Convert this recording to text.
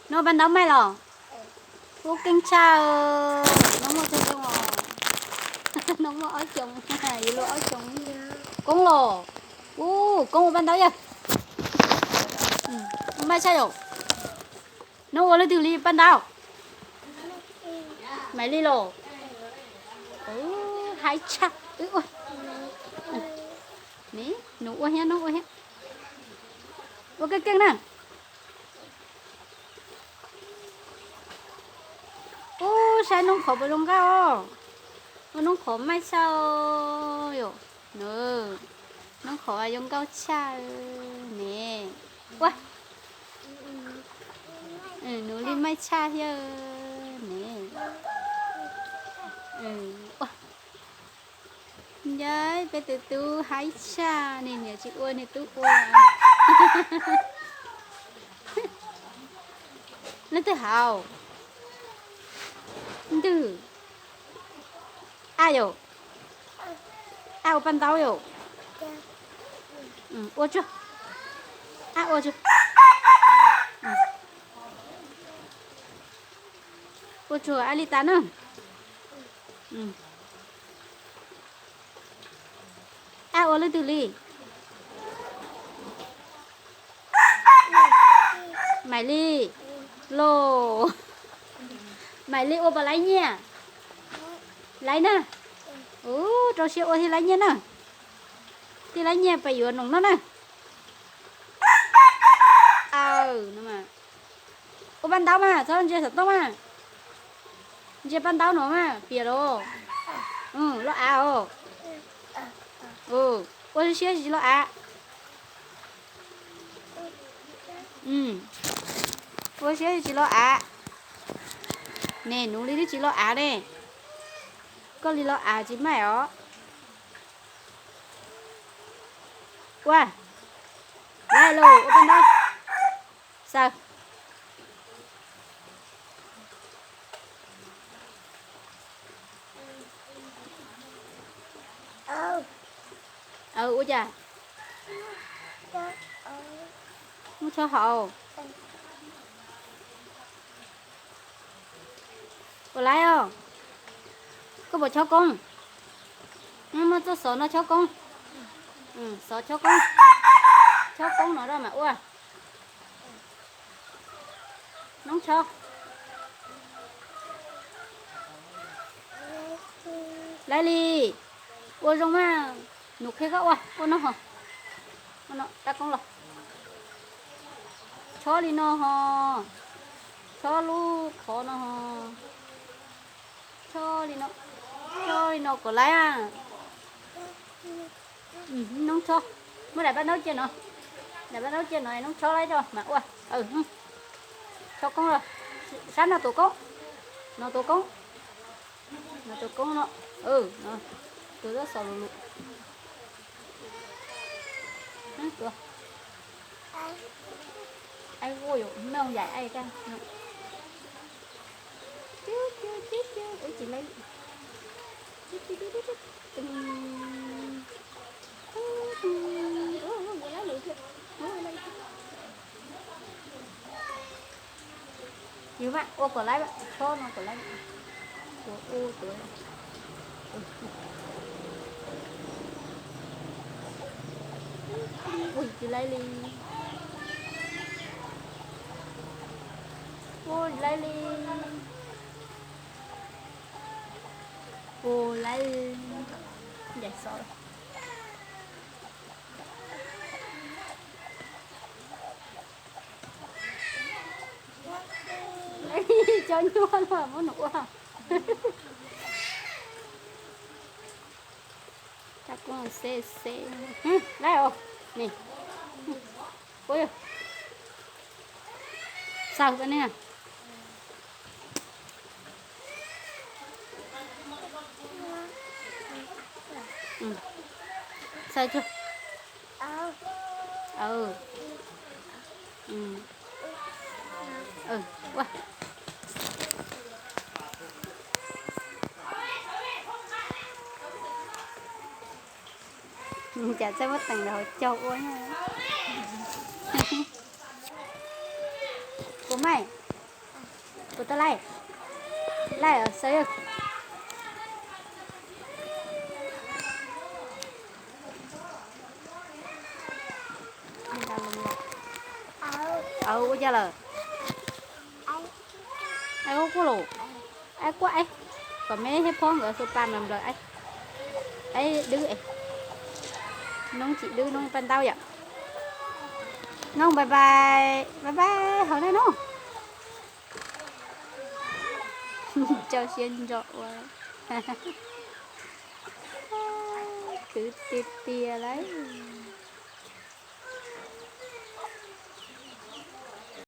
Nov paj ntaub maij los? Ub, keej tshaj. Nov muaj tsawg xyoo os? Nov muaj ob xyoos, yuav luag ob xyoos. Koob los? Ub, koob ua paj ntaub yog? Maij tshaj yom. Nov ua leej twg li paj ntaub? Maiv Lis los? Haib tshaj. Nov ua thiab, Nov ua thiab. Ua keej keej na. Ub, saib noob qhov puas zoo nkauj os. Ua noob qhov maij tshaj yom. Noob qhov zoo nkauj tshaj ne. Ua, Nov li maij tshaj thiab ne. Ua, ncaib peb tus tub haib tshaj, niag niam tsis ua niag tub ua. Leej twg haus? Ntws. Ab yom. Ab ua paj ntaub yom. Ua tsuag. Ab ua tsuag. Ua tsuag ab li tas na. Ab ua leej twg li? Maiv Lis los? Maiv Lis ua puas laib nyiaj? Laib na. Ub, rau siab ua thiaj laib nyiaj na. Thiaj laib nyiaj pais yuav noos noj na. Aw, ua paj ntaub mas txhob ntsia xov tooj mas. Ntsia paj ntaub no mas piam los? Loj av os. Ua siab tsis loj av. Ua siab tsis loj av. Ne, Nuv li twb tsis loj av ne. Koj li loj av tsis maij os. Ua, laib los ua paj ntaub. Xaws. Ua cas? Muab chob haus. Puas laib os? Koj puas chob koob? Muab txoj xov no chob koob. Xov chob koob. Chob koob no rau mas ua. Noob chob. Laib li. Ua zoo mas. Nuv qhia koj ua, ua no ho. Ua no, tab koob los. Chob li no ho. Chob lub qhov no ho. Chob li no. Chob li no kom laib. Noob chob. Muab daim paj ntaub cia no. Daim paj ntaub cia no, noob chob laib tso mas ua. Chob koob los. Sab no tus koob. No tus koob. No tus koob no. Tus tab xaus lus lus. Ai, ua yus meej yaim ai kag. Yus mas ua kom laib, chob no kom laib. Ua ua tuav. Ua tsis laib li. Ua tsis laib li. Ua laib li. Ncaim xov. Cov nyuaj luaj muab nws ua. Tab kuv xeb xeb. Laib os. Nis. Ua yog. Xaws pas niag. Xaws tsuag. Ua. Cas txawj muab teem los hauv caug ua. Puas maij? Ua tau laij, laij xav. Ua cas lawm? Kuj los, kuj, kom me thiab phob nkawd xu pa nplaws nplaws, dwb, noob tsis dwb, noob paj ntaub yom. Noob bye bye, bye bye hauv na noob. Coj siab ntso ua, kwv tiag tiag lauj.